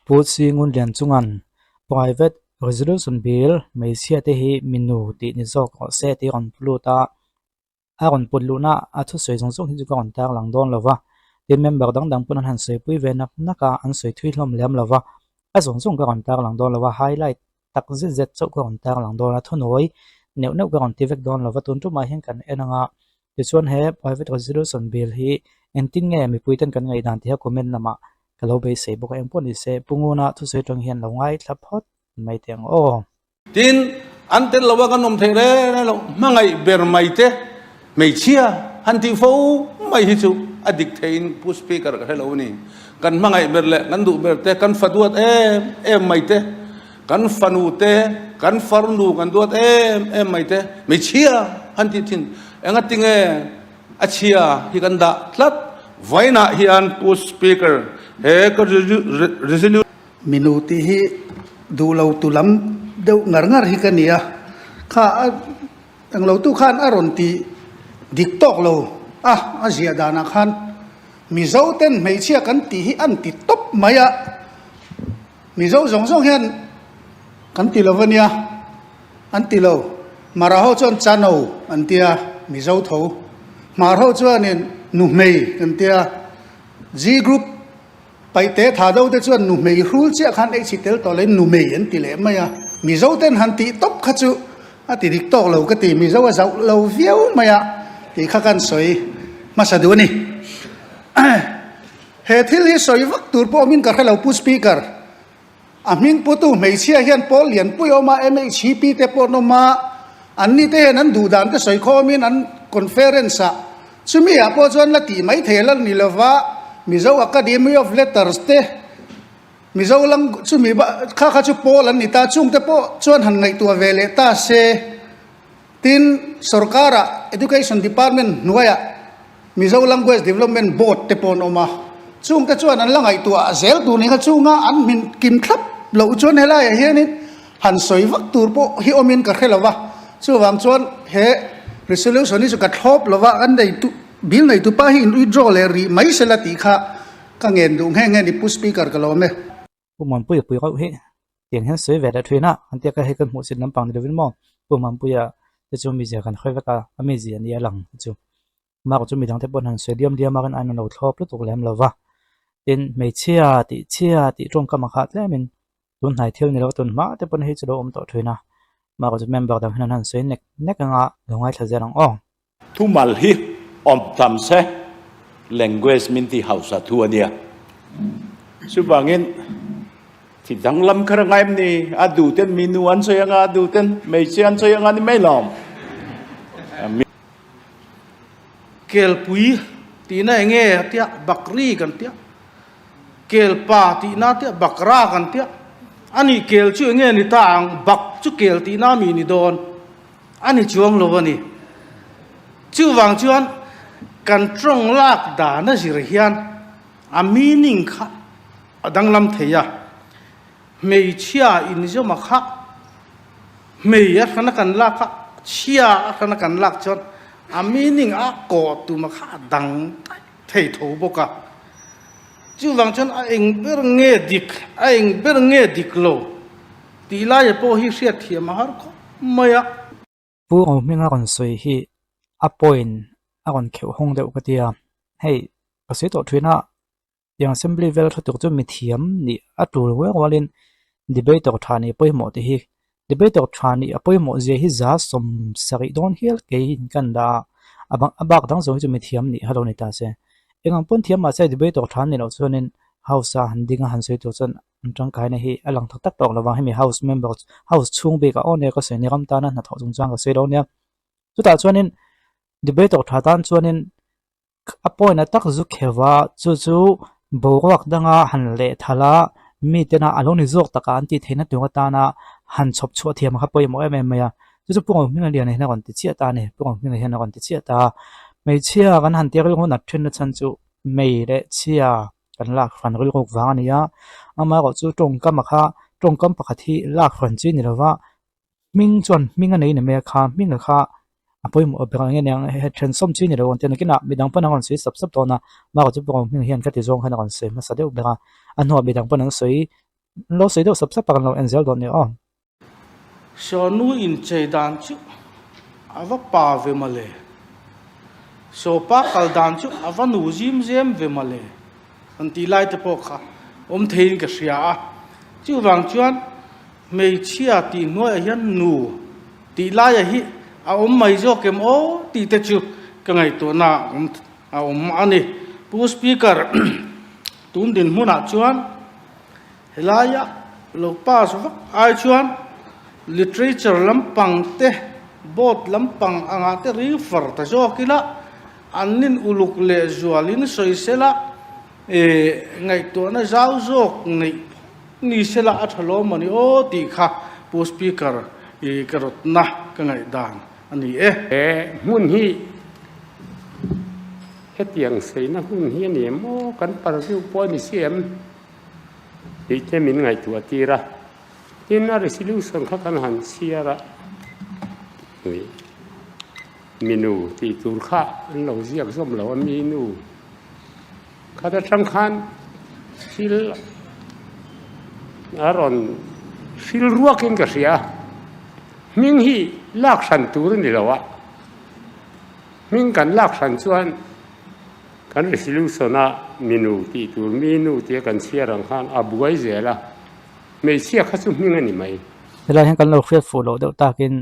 Pu Singun Lianchunga'n Private Resolution Bill hmeichhia te hi minu tih ni zawk rawh se tih a rawn lut a, a rawn put luhna a thusawi zawng zawng hi chu ka rawn tarlang dawn lo va, tin member dang dang pawn an han sawipui ve nak nak a, an sawi thui hlawm lem lo va, a zawng zawng ka rawn tarlang dawn lo va, highlight tak zet zet chauh ka rawn tarlang dawn a, thunawi neuh neuh ka rawn ti vek dawn lo va, tun tumah hian kan en ang a, tichuan he Private Resolution Bill hi engtin nge mipui ten kan ngaihdan tih a comment lamah ka lo beisei bawk a, engpawh ni se Pu Nguna thusawi atang hian lo ngaithla phawt mai teh ang aw. Tin, an tel lo a kan awm theih reng reng lo, hmangaih ber mai te hmeichhia han tih fo mai hi chu a dik theiin Pu Speaker ka hre lo a ni. Kan hmangaih ber leh kan duh ber te, kan fa duat em em mai te, kan fanu te, kan farnu kan duat em em mai te hmeichhia han tih thin engatinge a chhia hi kan dah tlat vainah hian Pu Speaker he ka resolution Minu tih hi duh lo tu lam deuh ngar ngar hi ka ni a, kha a englo tu khan a rawn ti dik tawk lo a, a ziah danah khan Mizo ten hmeichhia kan tih hi an ti tawp mai a, Mizo zawng zawng hian kan ti lo a nia, an ti lo. Mara ho chuan chano an tia, Mizo tho. Hmar ho chuanin nuhmei kan tia, G group. Paihte tha do te chuan nu hmei hrul chiah khan ei chhi tel tawh loin nu mei an ti leh mai a, Mizo ten han tih tawp kha chu a ti dik tawk lo ka ti, Mizo a zauh lo viau mai a tih kha kan sawi hmasa duh a ni. He thil hi sawi vak tur pawh awmin ka hre lo Pu Speaker, a hming putu hmeichhia hian pawl lianpui a awm a, MHP te pawh an awm a, anni te hian an duh dan te sawi khawmin an conference ah Chumi ah pawh chuan la tih mai thei la ni lova, Mizo Academy of Letters te, Mizo lang chumi kha kha chu pawl an ni ta, chungte pawh chuan han ngaihtuah ve leh ta se. Tin, sorkara Education Department hnuaiah Mizo Language Development Board te pawh an awm a, chungte chuan an la ngaihtuah zel tur ni kha chunga an hmin kim thlap loh chuan helaiah hianin Han sawi vak tur pawh hi awmin ka hre lo va, chuvang chuan he resolution hi chu ka thlawp lo va, kan neitu bill neitu pa hi in withdraw leh rih mai sela tih kha ka ngen duh nghe nghe ni Pu Speaker ka lawm e. Pu Mampuia pui rauh hi tiang hian sawi ve leh thin a, an tia ka hei kan hmuh chin lampang ni lovin maw Pu Mampuia te chu mizia kan hawi vek a, a mizia nia lang te chu Mark chu midang te pawh an sawi diam diam a kan an lo thlawp lutuk lem lo va, tin hmeichhia tih chhia tih tawngkam a khah tlemin tun hnai thil ni lo tun hma te pawn hei chu lo awm tawh thin a, Mark chu member dang hian an han sawi nek nek anga lo ngaithla zel ang aw. Thumal hi awm tam se language min ti hausa thu a nia. Chuvangin thi danglam kha ra ngai em ni? A duh ten mi nu an sawi anga, a duh ten hmeichhia an sawi anga ni mai lawm. Kelpui tihna enge a tia Bakri kan tia, Kelpa tihna a tia Bakra kan tia, a nih kel chu enge ni ta ang, Bak chu kel tihna mi ni dawn a ni chuang lo a ni. Chuvang chuan kan tawng lak dan a zir hian a meaning kha a danglam thei a, hmeichhia inzawma kha Hmei a hrana kan lak a, chhia a hrana kan lak chuan a meaning a kawh tuma kha a dang daih thei tho bawk a. Chuvang chuan a eng ber nge dik, a eng ber nge dik lo tih laia pawh hi hriatthiam a har khawp mai a. Pu Rohminga rawn sawi hi a point a rawn kheuh hawng deuh ka tia, hei ka sawi tawh thin a. Tiang assembly vel tha tur chu mithiam nih a tul rual rualin debater tha nih a pawimawh tih hi debater tha nih a pawimawh zia hi za sawm sarih dawn hial keiin kan dah a, a bang a bak dang zawng hi chu mithiam nih halo ni ta se. Eng ang pawn thiam mahse debater tha an nih loh chuanin house a han ding a han sawi tur chuan an tangkaina hi a lang tak tak tawk lovang hemi house member house chhung bik ah aw nia ka sawi ni ram tana hnathawh chungchang ka sawi lo nia. Chutah chuanin debater tha tan chuanin A pawina tak zu kheuh a, chu chu boruak danga han leh thalh a, mitena a lo ni zawk taka an tih theihna tur atana han chhawp chhuah thiam kha pawimawh em em mai a. Chu chu Pu Rohminga lian hian a rawn ti chiah ta a ni, Pu Rohminga hian a rawn ti chiah ta a. Hmeichhia kan han tir rilru nat thinna chhan chu mei leh chhia kan lak hran rilruk vang a ni a, amaherawh chu tawngkam a kha tawngkam pakhat hi lak hran chi ni lova Hming chuan hming a nei ni mai a kha hming a kha a pawimawh ber ang nge niang he then sawm chi ni lo ang tia nakinah midang pawn an rawn sawi sap sap dawn a bakah chu pawh hming hian ka ti zawng khan a rawn sawi hmasa deuh ber a a hnuah midang pawn an sawi. An lo sawi deuh sap sap a kan lo en zel dawn nia aw. Sawnu inchei dan chu a va pa ve mawle. Sawpa kal dan chu a va nu zim zem ve mawle an tih lai te pawh kha awm theiin ka hria a. Chuvang chuan hmeichhia tih hnuaiah hian nu tih laia hi a awm mai zawk em aw tih te chu ka ngaihtuahna a awm a ni. Pu Speaker, tun dinhmunah chuan Helaia lo pass vak ai chuan literature lampang te, board lampang angah te refer ta zawk ila, an nin uluk leh zualin sawi sela, eh ngaihtuahna zau zawk neih ni sela a tha lawm a ni aw tih kha Pu Speaker i ka rawtna ka ngaihdan a ni e. He hmun hi hetiang seina hun hi a ni em aw, kan parview pawh a ni si em? Tih te min ngaihtuah tir a, tin a resolution kha kan han chhiar a, ui minu tih tur kha an lo ziak zawm lo a, minu khat atang khan thil a rawn hril ruakin ka hria a, hming hi lak hran tur a ni lo a, hming kan lak hran chuan. Kan resolution a minu tih tur mi nu tia kan chhiar ang khan a buai zel a, hmeichhia kha chu hming a ni mai. Helai hian kan lo hriat fuh loh deuh takin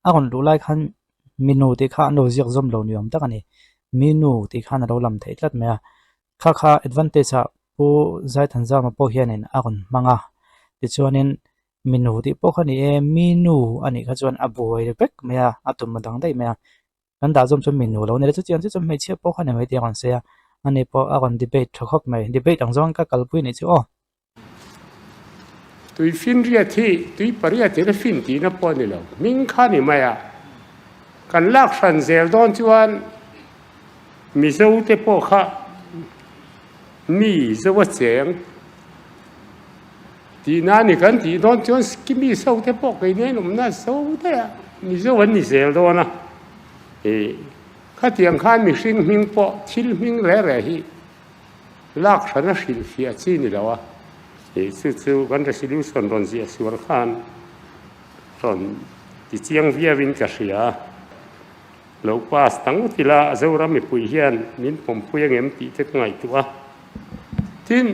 a rawn luh lai khan minu tih kha an lo ziak zawm lo ni awm tak a ni. Minu tih khan a lo lam theih tlat mai a, kha kha advantage ah Pu Zaithanzama pawh hianin a rawn hmang a, tichuanin minu tih pawh kha ni e, minu a nih kha chuan a buai vek mai a, a tum a dang daih mai a. Kan dah zawm chuan min nu lo ni le chutiang chu chuan hmeichhia pawh kha ni mai tih a rawn sawi a, ani pawh a rawn debate tha khawp mai, debate ang zawng ka kalpui nih chu aw. Tui finriat hi tui pariat in a fin tihna pawh a ni lo, hming kha ni mai a, kan lak hran zel dawn chuan Mizo te pawh kha mi zo a cheng tihna a ni kan tih dawn chuan Sikkim so te pawh kei nen awmna so daih a, Mizo an ni zel dawn a, ih khatiang khan mihring hming pawh thil hming reh reh hi lak hran a hrilhfiah chi ni lo a, ih chu chu kan resolution rawn ziah sual khan rawn ti chiang viau in ka hria a. Lo pass ta ngawt ila Zoram mipui hian min pawmpui angem tih te ka ngaihtuah a. Tin,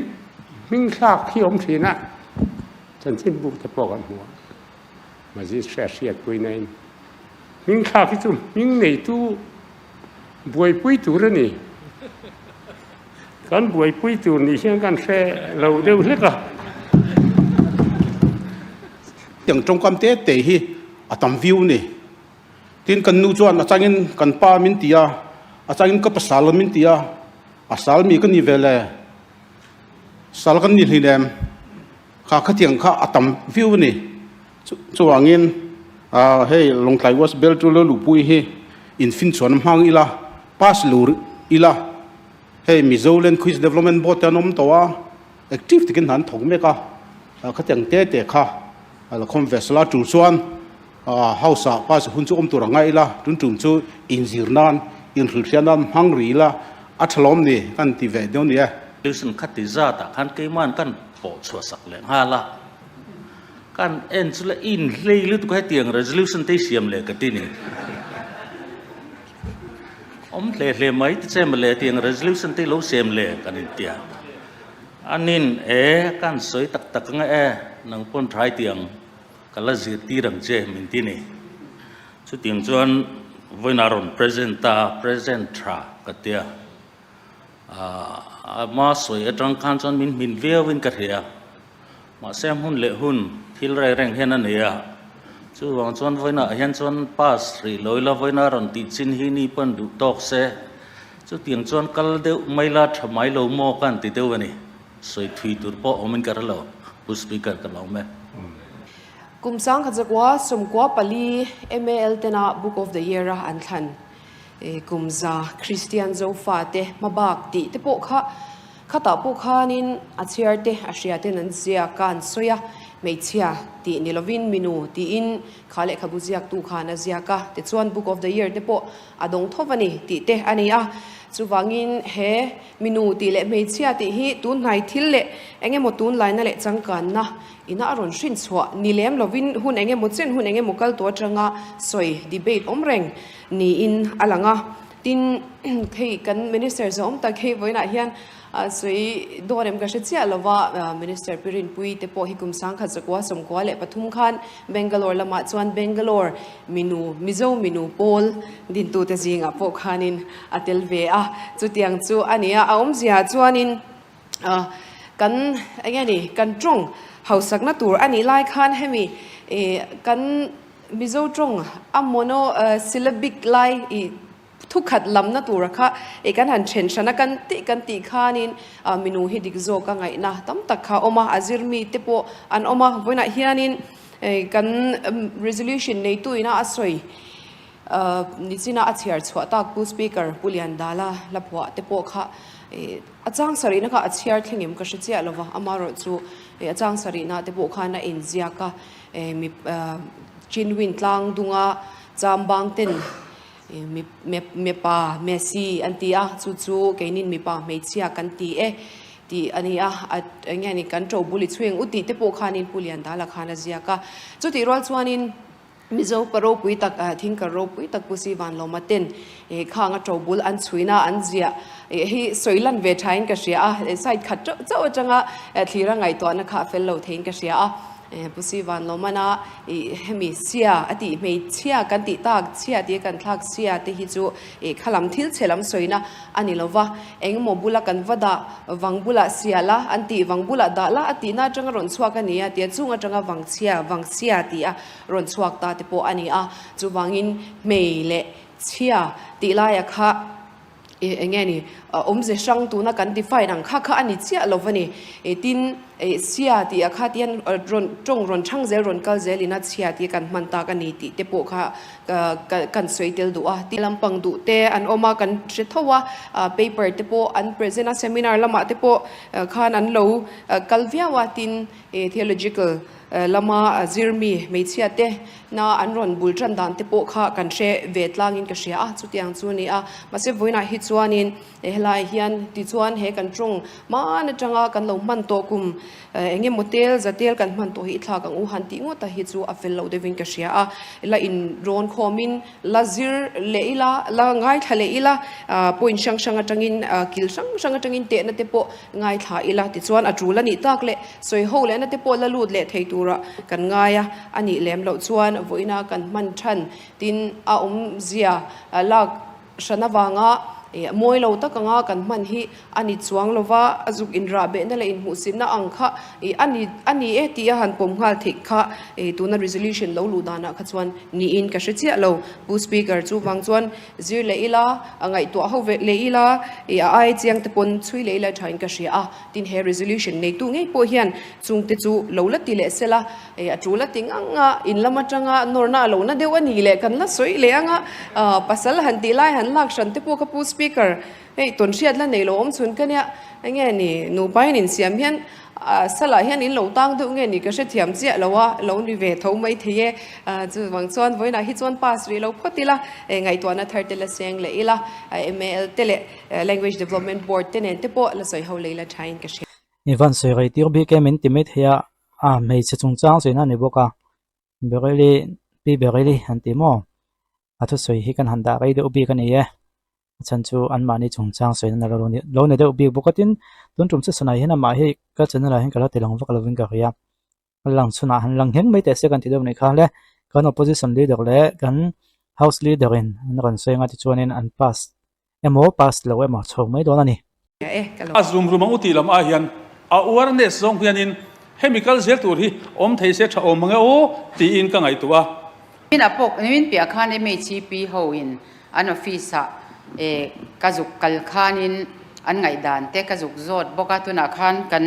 hming thlak hi awm thin a, chanchin buk te pawh kan hmu a, Magistrate hriatpui nain hming thlak hi chu hming neitu buaipui tur a ni. Kan buaipui tur ni hian kan hre lo deuh hlek a. Tiang tawngkam te te hi a tam viau a ni. Tin, kan nu chuan a changin kan pa min ti a, a changin ka pasal min ti a, a sal mi ka ni ve le, sal kan ni hlin em, kha khatiang kha a tam viau a ni. Chuvangin hei Lawngtlai West Belt chu lo luhpui hi infinchhuan hmang ila, pass lo ila, hei Mizo Land Quiz Development Board te an awm tawh a, active takin hna an thawk mek a, khatiang te te kha la khawm ve sela tul chuan House ah pass hun chu awm tur a ngaih ila, tun tum chu inzir nan, inhrilhhriat nan hmang rih ila a tha lawm ni kan ti ve deuh ni e. Tuition kha ti zat ah khan keiman kan pawh chhuah sak leh nghal a, kan en chu le inhlei lutuk hetiang resolution te hi siam leh ka ti ni. Awm hle hle mai ti che mawle tiang resolution te hi lo siam leh kan intia. Anin e kan sawi tak tak ang e, nang pawn thlai tiang. Ka la zirtir ang che min ti ni. Chutiang chuan vawiinah rawn present ta, present tha ka tia. Aah ama sawi atang khan chuan min hmin viauin ka hria. Mahse hmun leh hun thil reng reng hian a nei a. Chuvang chuan vawiinah hian chuan pass rih lo ila vawiinah rawn tih chin hi ni pawn duh tawk se. Chutiang chuan kal deuh mai la tha mai lo maw ka han ti deuh a ni. Sawi thui tur pawh awmin ka hre lo, Pu Speaker ka lo awm e. Kum 1914 MAL tena Book of the Year a an thlan kum za Kristian Zofa te hmabak tih te pawh kha khatah pawh khanin a chhiar te a hria ten an ziak a an sawi a, hmeichhia tih ni lovin minu tiin kha lehkhabu ziaktu khan a ziak a, tichuan Book of the Year te pawh a dawng tho a ni tih te a ni a. Chuvangin he minu tih leh hmeichhia tih hi tunhnai thil leh eng emaw tunlaina leh changkanna ina a rawn hrin chhuah ni lem lovin hun eng emaw chen hun eng emaw kal tawh atanga sawi debate awm reng niin a lang a. Tin, hei kan Minister zawm tak hei vawiinah hian sawi dawn em ka hre chiah lo va, Minister Pi Rinpuii te pawh hi kum 1943 khan Bangalore lamah chuan Bangalore minu, Mizo minu pawl dintute zingah pawh khanin a tel ve a, chutiang chu a ni a, a awmzia chuanin kan eng nge ni kan tawng hausakna tur a nih lai khan hemi kan Mizo tawng a mono syllabic lai i thukhat lamna tura kha i kan han then hran a kan tih kan tih khanin minu hi dik zawk a ngaihna tam tak kha a awm a, a zir mi te pawh an awm a, vawiinah hianin kan resolution neitu ina a sawi nichina a chhiar chhuah tak Pu Speaker Pu Liandala hla phuah te pawh kha a chang sarihna kha a chhiar thleng em ka hre chiah lova, amaherawh chu a chang sarihna te pawh khan a inziak a. Mi Chinwin tlang dunga chambang ten mipa Messi an ti a, chu chu keinin mipa hmeichhia kan ti e tih a ni a, eng nge ni kan ṭo bul i chhuing u tih te pawh khanin Pu Liandala khan a ziak a. Chutih rual chuanin Mizo pa ropui tak, thingkar ropui tak Pu Sivanlawma ten khang a ṭo bul an chhuina an ziah hi sawi lan ve ṭhain ka hria a, side khat ṭeuh chauh aṭanga thlira ngaihtuahna kha a fel lo theiin ka hria a. Pu Sivanlawmana ih hemi sia a tih hmeichhia kan tih tak chhia tia kan thlak sia te hi chu ih khalam thil chhe lam sawina a ni lo va, engemaw bula kan va dah vang bulah sia la an tih vang bulah dah la a tihna atanga rawn chhuak a ni a tia chung atanga vang chhia vang sia tih a rawn chhuak ta te pawh a ni a, chuvangin hmei leh chhia tih laia kha Ih eng nge ni, awmze hrang tuna kan define ang kha kha a ni chiah lo va ni. Ih tin, ih chhia tih ah kha tihian rawn tawng rawn chhang zel rawn kal zel ina chhia tih kan hman tak a ni tih te pawh kha kan sawi tel duh a. Tin, lampang duh te an awm a, kan hre tho a, paper te pawh an present a, seminar lamah te pawh khan an lo kal viau a, tin, ih theological lama zirmi hmeichhia te na an rawn bul tan dan te pawh kha kan hre ve tlangin ka hria a, chutiang chu a ni a. Mahse vawiinah hi chuanin helai hian tichuan he kan tawng hman atanga kan lo hman tawh kum eng emaw tel za tel kan hman tawh hi i thlak ang u han tih ngawt a hi chu a fel lo deuhin ka hria a. La in rawn khawmin la zir leh ila, la ngaithla leh ila, point hrang hrang atangin kil hrang hrang atangin tehna te pawh ngaithla ila tichuan a tul a nih tak leh sawi ho lehna te pawh la lut leh thei tura kan ngai a, a nih lem loh chuan vawiina kan hman than tin a awmzia lak hran avanga mawi lo tak anga kan hman hi a ni chuang lova, a zuk inrah behna leh inhmuhsitna ang kha a ni a ni e tih a han pawm nghal theih kha tuna resolution lo luh danah kha chuan niin ka hre chiah lo. Pu Speaker chuvang chuan Zir leh ila, a ngaihtuah ho ve leh ila, i a ai chiang te pawn chhui leh ila thain ka hria a. Tin he resolution neitu ngei pawh hian chungte chu lo la ti leh sela, i a tul a ti ngang a, in lam atanga nawrna a lo na deuh a ni leh kan la sawi leh ang a, pasal han tih lai han lak hran te pawh ka pu speaker hei tawn hriat la nei lo awm chhun ka nia, enge ni nupa in insiam hian Salah hian in lo tang deuh nge ni ka hrethiam chiah lo a, lo ni ve tho mai thei e. Chuvang chuan vawiinah hi chuan pass rih lo phawt ila, ngaihtuahna thar te la seng leh ila, MAL te leh Language Development Board te nen te pawh la sawi ho leh ila thain ka hria. I van sawi rei tir bik e min ti mai thei a, a hmeichhe chungchang sawi na a ni bawk a, Beryl-i Pi Beryl-i han ti maw? A thusawi hi kan han dah rei deuh bik a ni e. A chhan chu anmahni chungchang sawi na lo ni lo ni deuh bik bawk a tin tun tum season ah hian amah hi ka channel ah hian ka la ti lang vak lovin ka hria a lang chhunah han lang ngheng mai teh se kan ti deuh anih kha le kan opposition leader leh kan house leader in an rawn sawi anga tichuanin an pass emaw pass lo emaw chho mai dawn a ni. A zum rum ang u tih lam ah hian a awareness zawng hianin hemi kal zel tur hi awm thei se tha awm ang e aw tiin ka ngaihtuah a. Nimin pawh nimin piah khan MHP ho in An office ah eh ka zuk kal khanin an ngaihdan te ka zuk zawt bawk a, tunah khan kan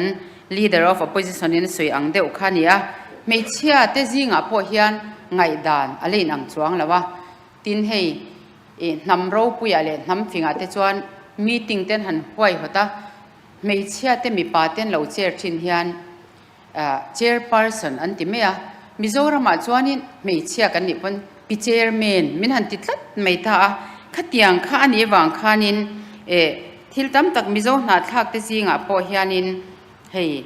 Leader of Opposition in a sawi ang deuh kha a ni a, hmeichhia te zingah pawh hian ngaihdan a la inang chuang lo a, tin hei ih hnam ropuiah leh hnam fingah te chuan meeting ten han huaihawt a, hmeichhia te mipa ten lo chair thin hian Chairperson an ti mai a, Mizoramah chuanin hmeichhia kan nih pawn Pi Chairman min han ti tlat mai ta a, khatiang kha a nih avang khanin Eh, thil tam tak Mizo hnahthlak te zingah pawh hianin hei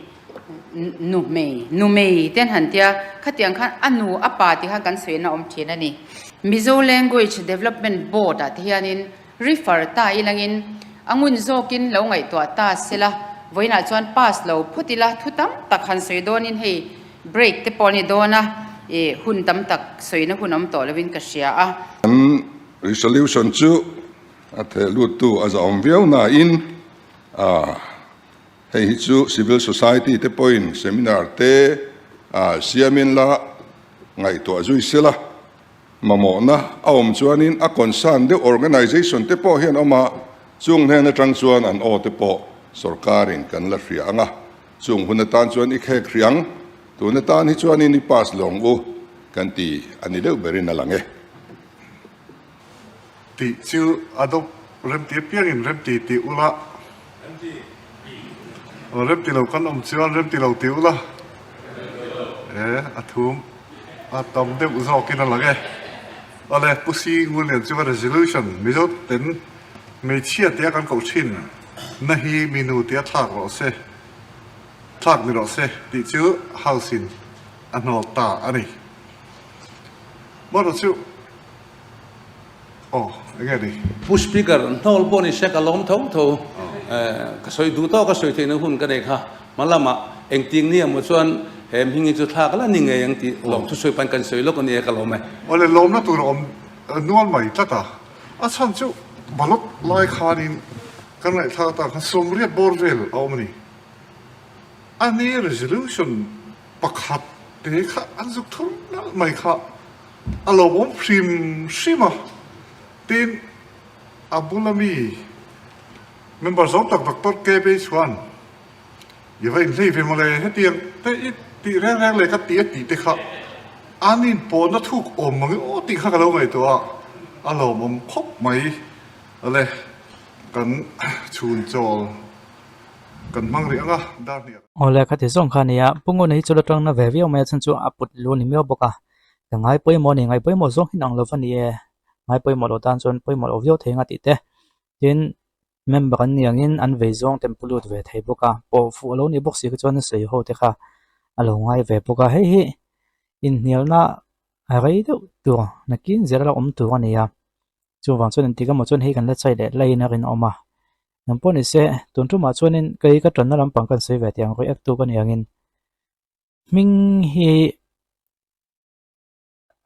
nu hmei, nu mei te an han tia, khatiang khan a nu a pa tih khan kan sawiin a awm thin a ni. Mizo Language Development Board ah te hianin refer ta ilangin a ngun zawkin lo ngaihtuah ta sela, vawiinah chuan pass lo phawt ila thu tam tak han sawi dawnin hei break te pawh a ni dawn a, ih hun tam tak sawina hun awm tawh lovin ka hria a. An resolution chu A theh luttu a zahawm viau nain a hei hi chu civil society te pawhin seminar te a siamin la ngaihtuah zui sela, mamawhna a awm chuanin a concern deuh organisation te pawh hian awm a, chung hnen atang chuan an aw te pawh sorkarin kan la hria ang a, chung hun atan chuan i khek hrih ang, tun atan hi chuanin i pass lawng u kan ti a ni deuh berin a lang e. Tih chu a dawp remti apiangin remti tih ula. Remti lo kan awm chuan remti lo tih ula. E, a thum a tam deuh zawkin a lang e. Awle, Pu Si Ngulian chu resolution Mizo ten hmeichhia tia kan koh thin na hi minu tia thlak rawh se, thlak ni rawh se tih chu House in a hnawl ta a ni. Marawh chu. Aw, enge ni? Pu Speaker, hnawl pawh ni se ka lawm tho tho. Ka sawi duh tawk a sawi theihna hun ka nei kha. Hma lamah engtin ni emaw chuan he hming hi chu thlak la ni ngei ang tih lawmthu sawi pahin kan sawi lawk a ni e ka lawm e. Awle, lawmna tur a awm nual mai tlat a. A chhan chu balot lai khanin kan ngaihthlak atan khan 80 bawr vel a awm a ni. A ni resolution pakhat te kha an zuk thur nalh mai kha. A lo awm hrim hrim a, tin a bula mi member zawng tak Doctor KB chuan i va inhlei ve mawle hetiang te i tih reng reng leh ka ti a tih te kha an inpawhna thuk awm mang aw tih kha ka lo ngaihtuah a, a lawmawm khawp mai ale kan chhun chawl kan hmang rih ang a, dar hnih a. Awle khati zawng kha a nia, Pu Nguna hi chu la tangna ve viau mai a chhan chu a put lu ni miau bawk a. Ka ngai pawimawh a ni, ngai pawimawh zawng hi nang lo va ni e, ngai pawimawh loh tan chuan pawimawh loh viau thei anga tih te. Tin, member an ni angin an vei zawng te an pu lut ve thei bawk a, pawh fuh a lo nih bawk si kha chuan a sawi ho te kha a lo ngai ve bawk a, hei hi inhnialna a rei deuh tur nakin zel a la awm tur a ni a, chuvang chuan engtik emaw chuan hei kan la chai leh laiin a rinawm a, eng pawh ni se tun tumah chuanin kei ka tanna lampang kan sawi ve tih ang react tu ka ni angin. Hming hi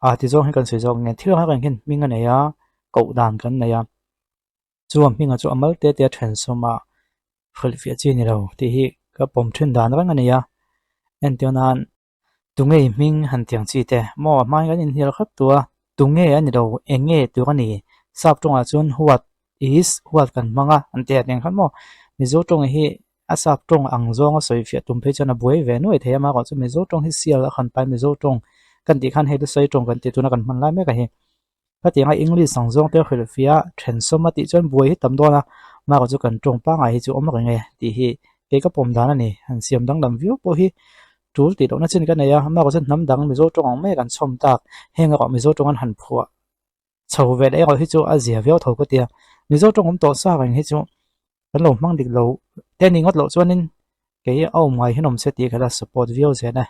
ah ti zawng hi kan sawi zawk nge thil reng reng hian hming a nei a koh dan kan nei a chuan hming ah chu a mal te te a then sawm a hrilhfiah chi a ni lo tih hi ka pawm thin dan reng a ni a entir nan tunge hming han tiang chi te maw a hmain kan inhnial khat tawh a tunge a ni lo eng nge tur a ni sap tawngah chuan huat is huat kan hmang a an ti a tiang khan maw mizo tawng hi A sap tawng ang zawnga sawi fiah tum phei chuan a buai ve nuai thei a, amaherawh chu Mizo tawng hi sial a khan pai Mizo tawng kan tih khan hei Lusai tawng kan tih tuna kan hman lai mek a hi. Khatianga English ang zawng te hrilh fiah then sawm a tih chuan buai hi tam dawn a, amaherawh chu kan tawng pangngai hi chu awm reng e tih hi kei ka pawm dan a ni. Han siam danglam viau pawh hi tul tih lohna chin ka nei a, amaherawh chu hnam dang Mizo tawng ang mai kan chhawm tak, heng erawh Mizo tawng an han phuah chho ve leh erawh hi chu a zia viau tho ka ti a, Mizo tawng awm tawh sa reng hi chu kan lo hmang dik lo te ni ngawt loh chuanin kei a awm ngai hian awm se tih ka la support viau zel e.